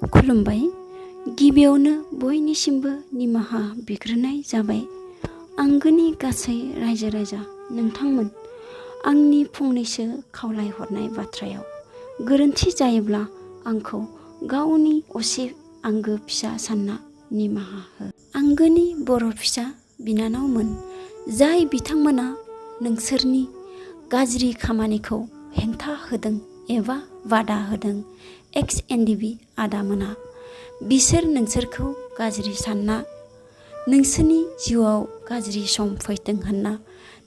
खुलुमबाय। गिबियावनो बयनिसिमबो निमाहा बिग्रोनाय जाबाय। आंगोनि गासै रायजो राजा नोंथांमोन, आंनि फंनैसो खावलायहरनाय बाथ्रायाव गोरोन्थि जायोब्ला आंखौ गावनि असे आंगो फिसा सानना निमाहा हो। आंगोनि बर' फिसा बिनानावमोन, जाय बिथांमोना नोंसोरनि गाज्रि खामानिखौ हेंथा होदों एबा बादा होदों, XNDB आदामोना बिसोर नोंसोरखौ गाज्रि सानना, नोंसोरनि जिउआव गाज्रि सम फैथों होनना,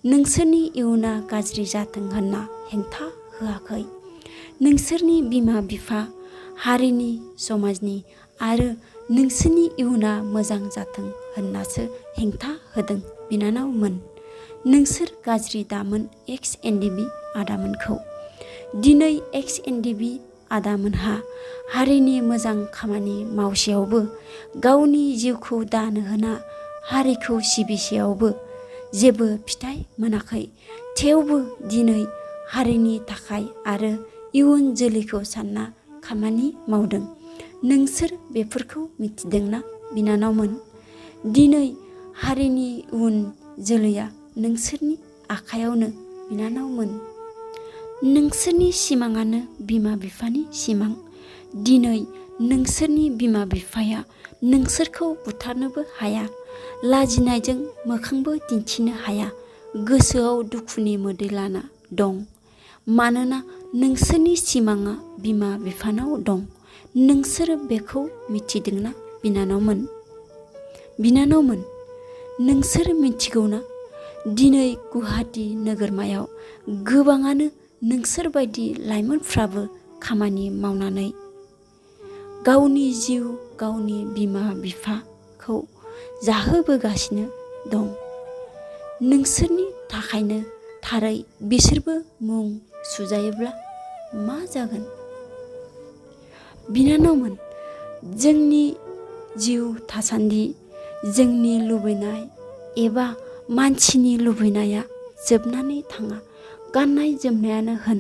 नोंसोरनि इयुना गाज्रि जाथों होनना हेंथा होआखै। नोंसोरनि बिमा बिफा, हारिनि, समाजनि आरो नोंसोरनि इयुना मोजां जाथों होननासो हेंथा होदों बिनानावमोन। नोंसोर गाज्रि दामोन XNDB आदामोनखौ। दिनै XNDB आदामोनहा हारिनि मोजां खामानि मावसेयावबो, गावनि जिउखौ दान होना हारिखौ सिबिसेयावबो जेबो फिथाइ मोनाखै। थेवबो दिनै हारिनि थाखाय आरो इयुन जोलैखौ सानना खामानि मावदों। नोंसोर बेफोरखौ मिथिदोंना बिनानावमोन? दिनै हारिनि इयुन जोलैया नोंसोरनि आखायावनो बिनानावमोन। नोंसोरनि सिमाङानो बिमा बिफानि सिमां। दिनै नोंसोरनि बिमा बिफाया नोंसोरखौ बुथारनोबो हाया, लाजिनायजों मोखांबो दिन्थिनो हाया, गोसोआव दुखुनि मोदै लाना दं। मानोना नोंसोरनि सिमाङा बिमा बिफानाव दं। नोंसोर बेखौ मिथिदोंना बिनानावमोन? बिनानावमोन, नोंसोर मिथिगौना दिनै गुवाहाटि नोगोरमायाव गोबाङानो नोंसोरबायदि लाइमोनफ्राबो खामानि मावनानै गावनि जिउ, गावनि बिमा बिफाखौ जाहोबोगासिनो दं। नोंसोरनि थाखायनो थारै बिसोरबो मुं सुजायोब्ला मा जागोन? बिनानावमोन, जोंनि जिउ थासान्दि जोंनि लुबैनाय एबा मानसिनि लुबैनाया जोबनानै थाङा। गाननाय जोमनायानो होन,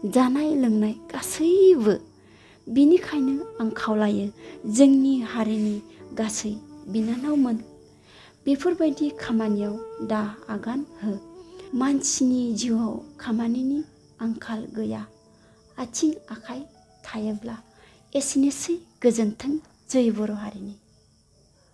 जानाय लोंनाय गासैबो। बिनिखायनो आं खावलायो जोंनि हारिनि गासै बिनानावमोन, बेफोरबायदि खामानियाव दा आगान हो। मानसिनि जिउआव खामानिनि आंखाल गैया। आथिं आखाइ थायोब्ला एसेनोसै। गोजोन्थों। जय बर' हारिनि।